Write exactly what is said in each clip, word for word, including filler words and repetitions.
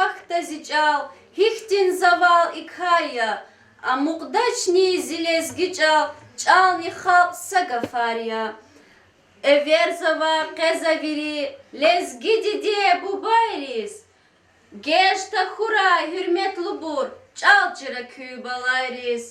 Ахьтин зи чӀал, гьихьтин завал и кар я, амукьдачни зи лезги чӀал, чӀални халкь са гафар я. Эверзава къе за вири лезги диде-бубайриз. Геж тахьурай, гьуьрметлубур, чӀал чира куь балайриз.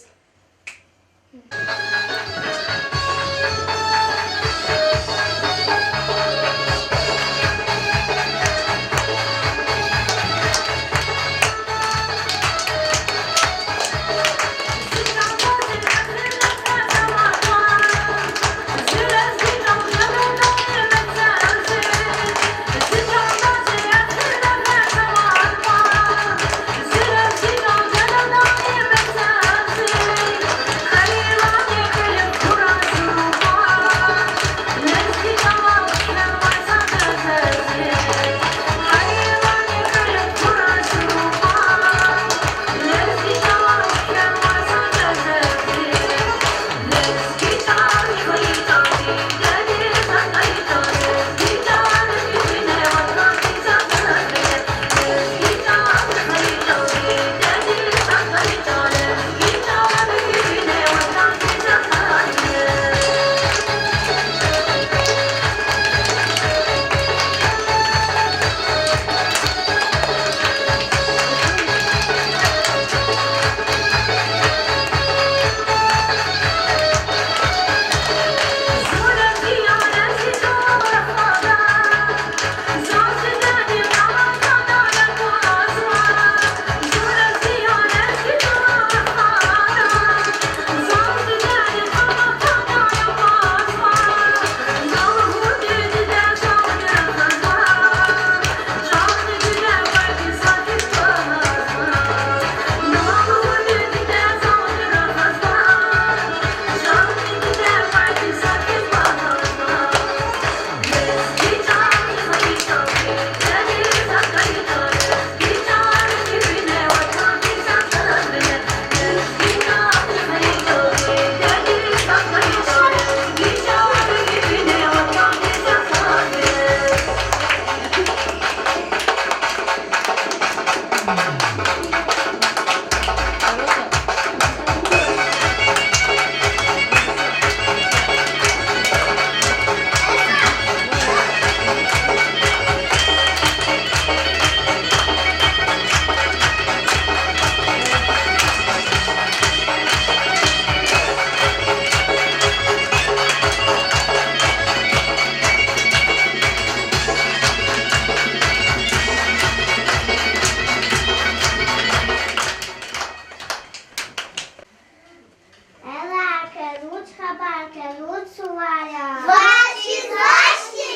Элар квез, вуч хабар квез, вуч сувар я? Ваз чиз вач хьи,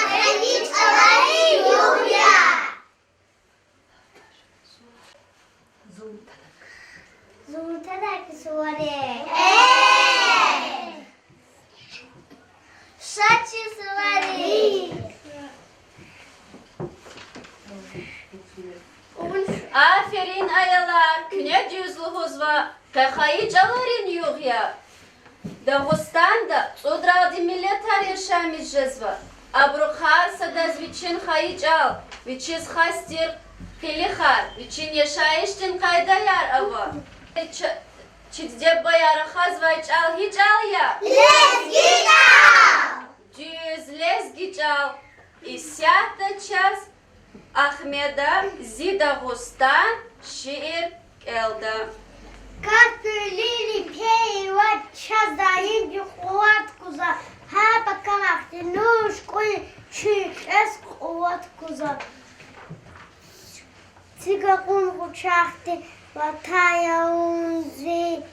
къе ви чӀаларин югъ я. Зун тадак сувари. Э! Ша чи сувари. Аферин, аялар, куьне дуьз лугьузва, къе хайи чӀаларин югъ я. Дагъустанда цӀудралди миллетар яшамиш жезва. Абурухъ гьар садаз вичин хайи чӀал, вичиз хас тир къилихар, вичин яшайишдин къайдаяр ава. Чи, чи диде-бубаяр рахазвай чӀал гьи чӀал я? Лезги чӀал! Дуьз, лезги чӀал. Исятда чаз Агьмеда Зи Дагъустан шиир кӀелда. Кас вилин пей ва чаз даимди къуват гузва, гьа пакалахъди нуш кьуй чуьн кьес къуват гузва. Цуьк акьван къучахди ватан я вун зи,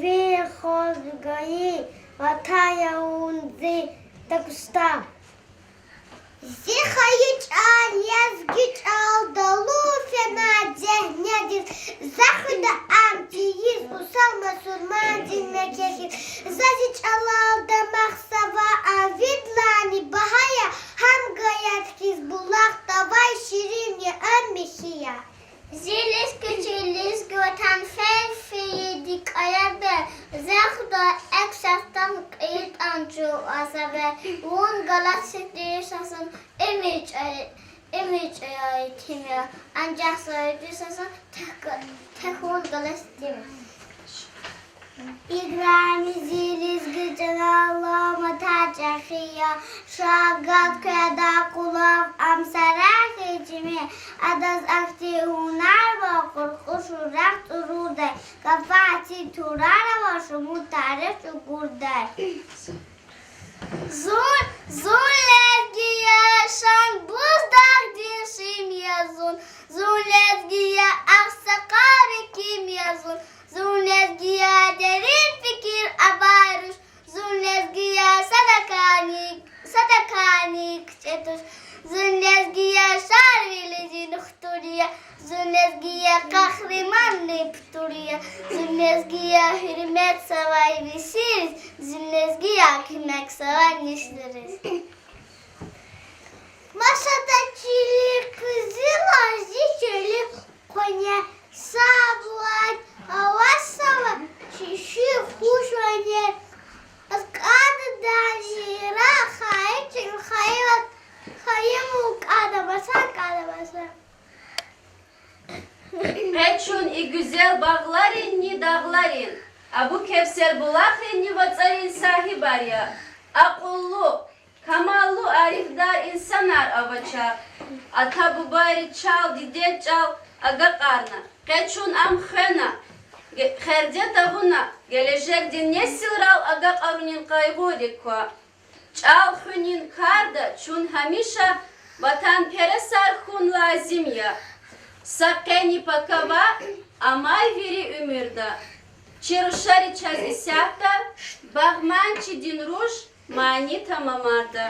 ви хозгайи ватан я вун зи, Дагъустан. Зи хайи чӀал, лезги чӀал, далу фена дегьнедиз, за хуьда ам тийиз, усал мусурмандин мекехиз. За зи чӀалал дамахзава, ам видлани багьа я, гьам гаят хьиз булах, давай ширин я ам михьи я. Зи лезги чӀал, лезги ватан, фейи-фейиди кӀаярда, за хуьда экв сафтан кьейитӀан чӀавуз авай, вун галат сифте яшайсун, уьмуьр чӀал Им ичӀи я, итим я, анжах са вичи сасан тек-, тек хьун галаз итим я. Играми зи лезги чӀалал ламата чӀехи я, шагьад кведа къулав ам са рехи чими, адаз ахьтин гьунар ва къуркъушун рехъ тӀурудай, гафар цин турар ава, шумуд тарих чӀугурдай. Зун, зун лезги я, Шанбуздагъдин шим я зун. Зун лезги я, агъсакъалрин ким я зун. Зун лезги я, дерин фикир авай руш. Зун лезги я, садакайни, садакайни кичӀе туш. Зун лезги я, Шарвилидин хтул я. Зун лезги я, къагьриманрин птул я. Зун лезги я, гьуьрметзавай вишириз. Зун лезги я, куьмекзавай нишириз. Масада чилик къизилар зи чилик къванер, сабур авай савар чи ши хуш ванер. АкӀададай жира хайи чил хайи ватан, хайи мукӀада масан, кӀада масан. Къе чун и гуьзел багъларинни дагъларин, Абу Кевсер булахринни вацӀарин сагьибар я. Акьуллу, камаллу, арифдар инсанар ава чахъ. Ата-бубайри чал, дидед чӀал агакьарна, къе чун ам хвена, ге-, херде тавуна, гележегдин несилрал агакьарунин къайгъурик ква. ЧӀал хуьнин карда чун гьамиша ватанпересар хьун лазим я. Са къени пака ваъ, амай вири уьмуьрда. Чи рушари чаз исятда багъманчидин руш мани тамамарда.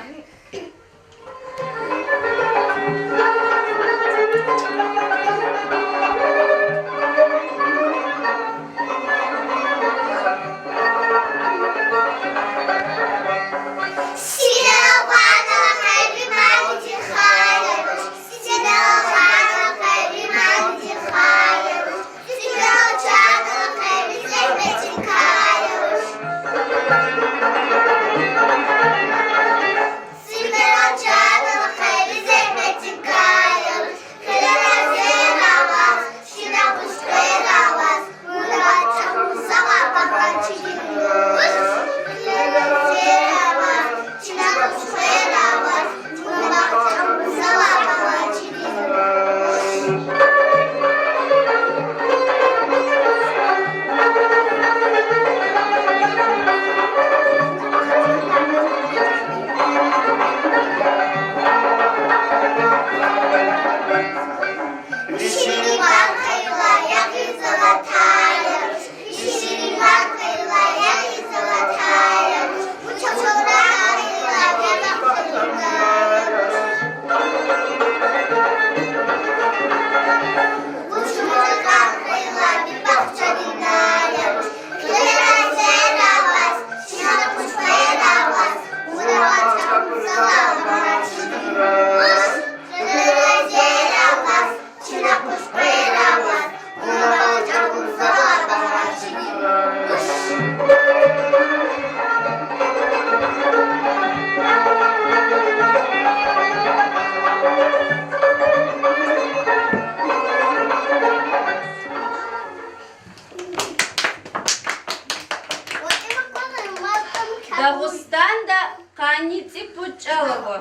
Дагъустанда къанни цӀипуд чӀал ава.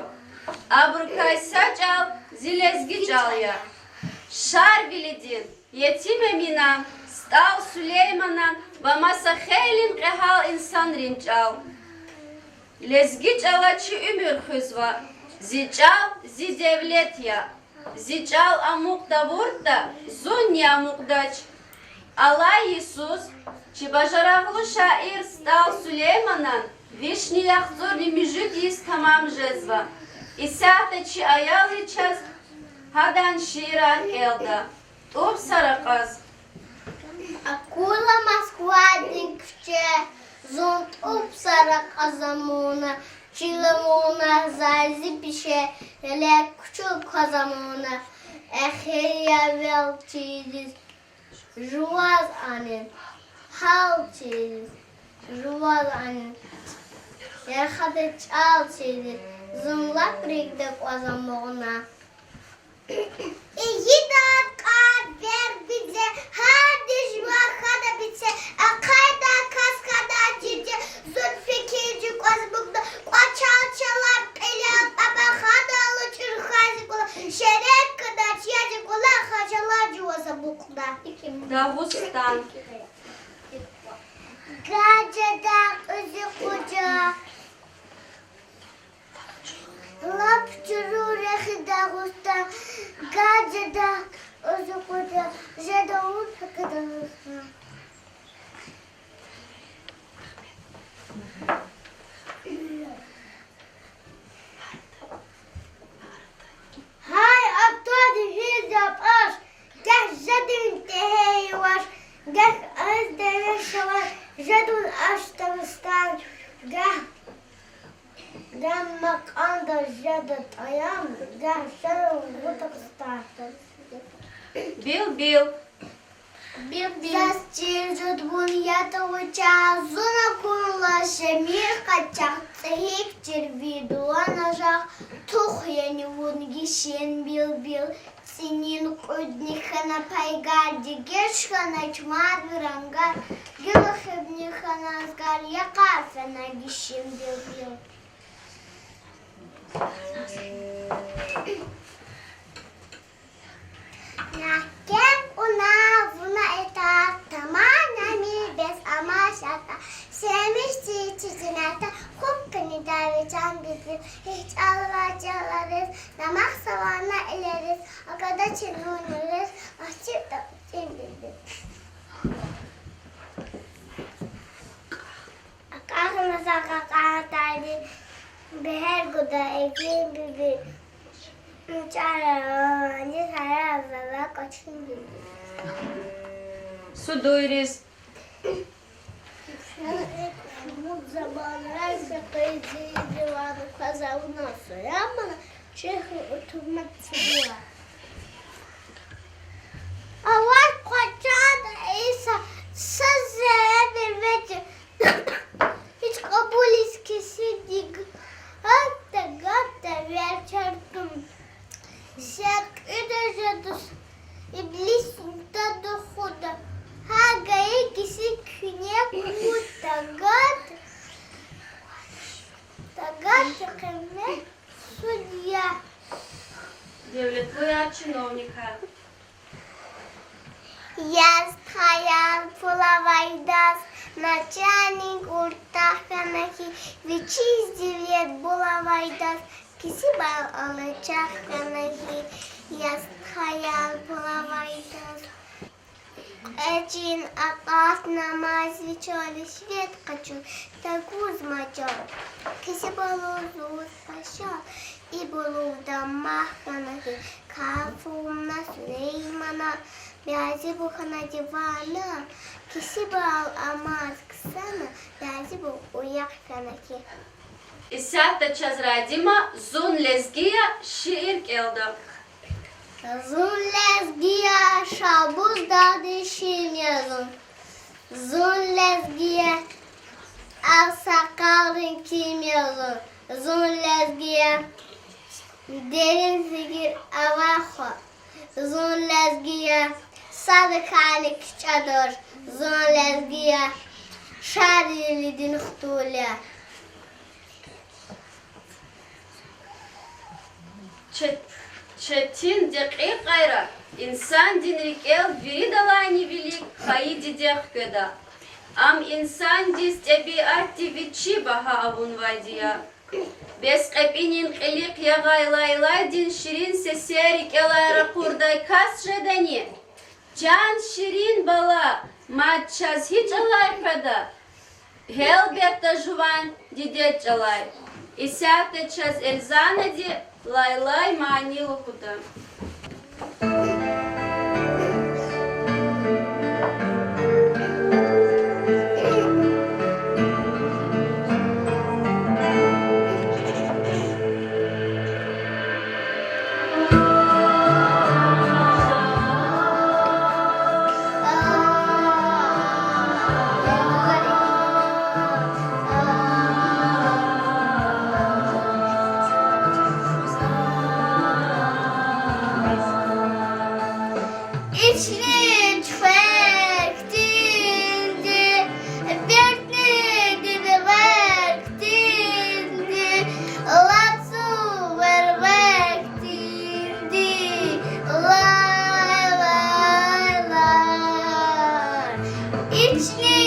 Абурукай са чӀал зи лезги чӀал я. Шарвилидин, Етим Эминан, СтӀал Сулейманан ва маса хейлин кьегьал инсанрин чӀал. Лезги чӀала чи уьмуьр хуьзва. Зи чӀал зи девлет я. Зи чӀал амукь тавуртӀа, зунни амукьдач. Алай йисуз чи бажарагълу шаир СтӀал Сулейманан вишни яхцӀурни муьжуьд йис тамам жезва. Исятда чи аялри чаз гьадан шиирар кӀелда. ТӀуб са ракьаз. Акула Москвадин куьче, зун тӀуб са ракьаз амуна, чил амуна зай зи пеше, гъиле кучук кваз амуна, эхир я вил чидиз жуваз анин, гьал чидиз жуваз анин, ярхада чӀал чидиз зун лап рикӀ дакӀваз амукьна. Ийида кьван вербизе, гьар дижва хьана бице, ахъайда кас хьана диде, зун фикирдик кваз мукьна, кӀвачел чалай кьилел кьабахана, лучӀур хьайзи кӀвалах, шерек кдач язи кӀвалах, хажалат жуваз амукьна. Дагъустан. Гажеда кьуьзуь къужа. Лап чуру рехи Дагъустан, гажеда кьуьзуь къужа, жеда вун пака Дагъустан. Гьай, атади гьиз япаш, гагь жедин тегье яваш, гагь аниз деве шаваш, жедун аш Дагъустан, гагь, гагь макьанда жеда тӀаям, гагь жеда вун Дагъустан. Билбил. Заз чир жеда вун ятӀа вуч я, зун акурла шемир къачагъ, цӀегьик чирвилер дулана жагъ, тух яни вун гишин, Билбил. ЦӀинин кьуьдни хьана пайгар, дегиш хьанач мад вири ангар, гила хебни хьана азгар, якъар фена гишин, Билбил. Мягькем кьуна вуна итар, таманами бес амай шартӀар, семиш чи чизинатар, хупкани давичан Билбил, гьич чӀалвай чӀалариз, дамах савана илериз, акада чи нунириз, ачир тапчин Билбил. Акьахна са кьакьан тайди, бегьер гуда Экин Билбил, чӀарани сарай зала Кьачин Билбил. Судуйриз. Шумуд заманрай са къайдайди ван, кваз авуна суямана, чехи утумат судуа. Авай къвачада иса са зеви вечи, гьич кьабулиз кесибдив гатта-гатта верчар тум. Секьуда жеда, иблис тадухуда, гьа гайи кесиб куьне куда гатта, тагатта къимет судья. Девлетлуяр чиновникар. Я стхаяр-пулавайдаз начальник уртах хьана хьи, вичиз девлет булавайдаз кесибар алачах хьана хьи. Я стхаяр-пулавайдаз кьве чин акъатнамаз вичел, ришвет къачуз тагуз мажал, кесиб алуз пашал, ибурув дамах хьана хьи, Кафурна, Сулеймана, бязибур хьана дивана, кесибал амаз ксана, бязибур уях хьана хьи. Исятда чаз Радима Зун лезги я шиир кӀелда. Зун лезги я, Шалбуз дагъдин шим я зун. Зун лезги я, агъсакъалрин ким я зун. Зун лезги я, дерин фикир авай хва. Зун лезги я, садрикайни кичӀе туш. Зун лезги я, Шарвилидин хтул я. Чет-, четин декьикьайра инсандин рикӀел виридалайни вилик хайи диде хкведа. Ам инсандиз тӀебиатди вичи багьа авунвайди я. Бес кьепӀинин кьилихъ ягъай лайлайдин ширин сесер рикӀелай ракъурдай кас жедани? Чан ширин бала, мад чаз гьи чӀалай къведа? Гьелбетда, жуван дидед чӀалай. Исятда чаз Эльзанади Лайлай мани лугьуда. Чуьхвер хьтинди, бертни дидвер хьтинди, лап зувар вер хьтинди, лай, лай, лай. Ични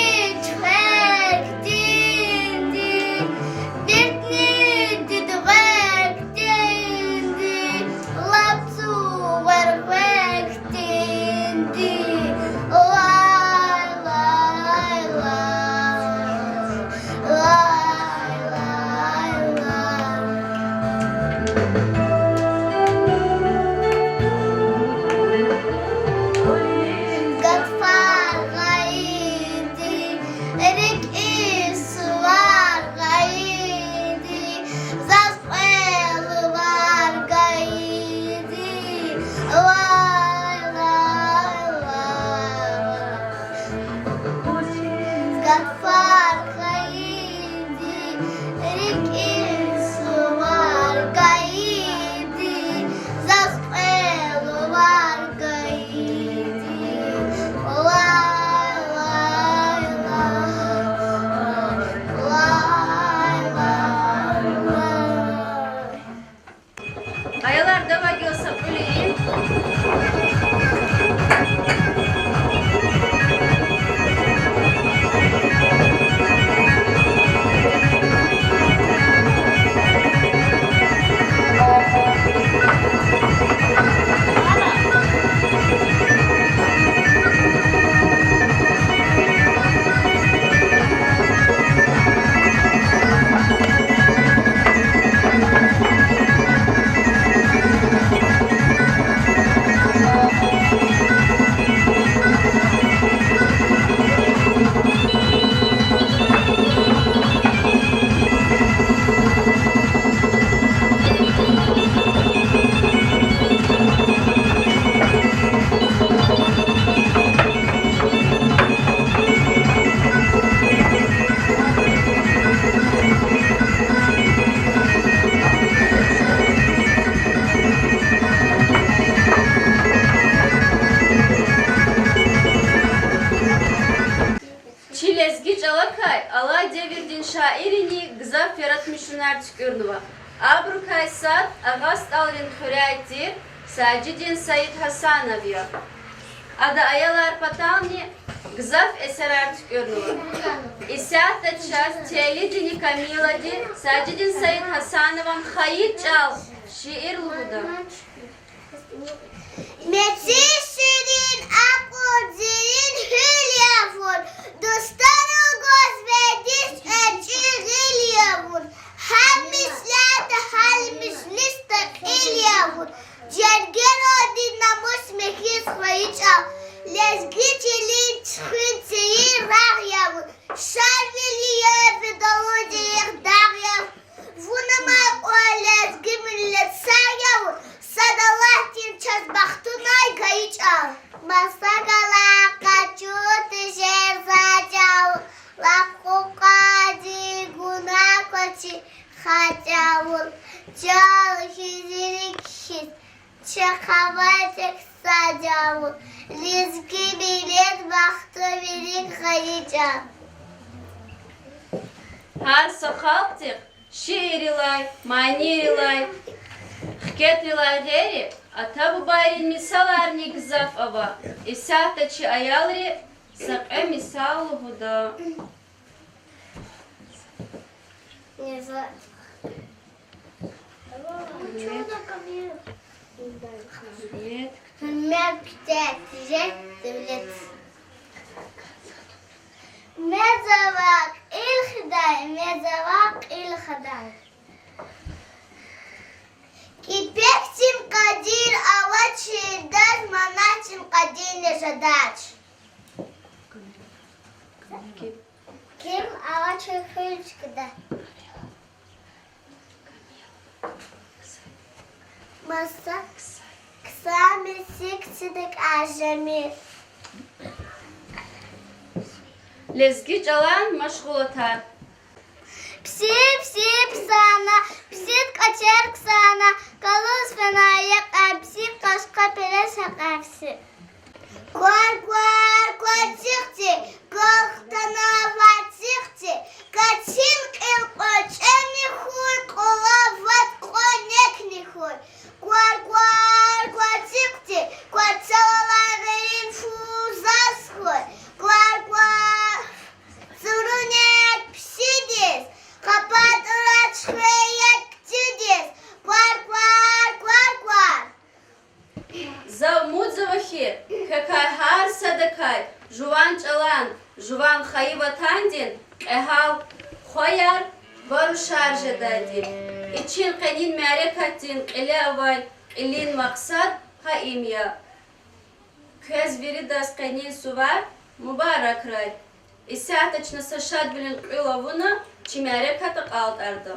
чуьхвер хьтинди, бертни дидвер хьтинди, лап зувар вер хьтинди, лай, лай, лай, лай, лай, лай. Гатфар гайиди, рикӀин сувар гайиди, заз кьве лувар гайиди, лай, лай, лай. Гатфар гайиди, рикӀин сувар гайиди, заз кьве лувар гайиди, лай, лай, лай, лай, лай, лай. Аялар, давай гила са кьуьл ийин. Чи лезги чӀалакай алай девирдин шаиррини гзаф яратмишунар туькӀуьрнава. Абурукай сад Агъа СтӀалрин хуьряй тир Сажидин Саидгьасанов я. Ада аялар патални гзаф эсерар туькӀуьрнава. Исятда чаз теледини Камилади Сажидин Саидгьасанован Хайи чӀал шиир лугьуда. Мецин ширин, акьван дерин гьуьл я вун, дустарал гваз вердиш эциг гъил я вун, гьар меслятда, гьар межлисда кьил я вун, жергерадин намус, михьиз хвейи чӀал, лезги чилин чуьхуьн тийир рагъ я вун, Шарвили я, Видалуди я, дагъ я вун, вун амай кьван лезги миллет сагъ я вун, сад Аллагьдин чаз бахтунай гайи чӀал. Маса галай къачу тежер за чӀал, лап кьукьайди гунагь квачир ха чӀал, чӀал хизирик хьиз чахъ авай тек са чӀал, лезги миллет бахтуни вилик гъайи чӀал. Гьар са халкьдихъ шииррилай, манийрилай, хкетрилай гъейри, ата-бубайрин мисаларни гзаф ава. Исятда чи аялри са кьве мисал лугьуда. Гьуьрмет, куьтягь тежер девлет. Мез ава кьил хадай, мез ава кьил хадай. Кепекдин къадир авач шиирдаз, манатдин къадирни жедач. Ким авач хуьр чкада. Маса ксамир, сиксидик ажемир. Лезги чӀалан машгъулатар. Пси, пси, псана, псидин кӀвачер ксана, кӀалуз фена якьай пси, къашкъа перес гьакьай пси. Квар-квар квацихъди, квахтана вацихъди, кацин кьил кьве чӀемни хьуй, кьула вад кьве некни хьуй. Квар-квар квацихъди, квацалай гъилин фу заз хьуй. Квар-квар цурунек писидиз, къапатӀра чуьхвер я кицӀидиз. Квар-квар, квар-квар. За умудзава хьи, квекай гьар садакай жуван чӀалан, жуван хайи ватандин кьегьал хваяр ва рушар жедайди. И чин къенин мярекатдин кьиле авай кьилин макьсад гьа им я. Квез виридаз къенин сувар мубаракрай. Исятда чна са шадвилин кьуьл авуна чи мярекат акьалтӀарда.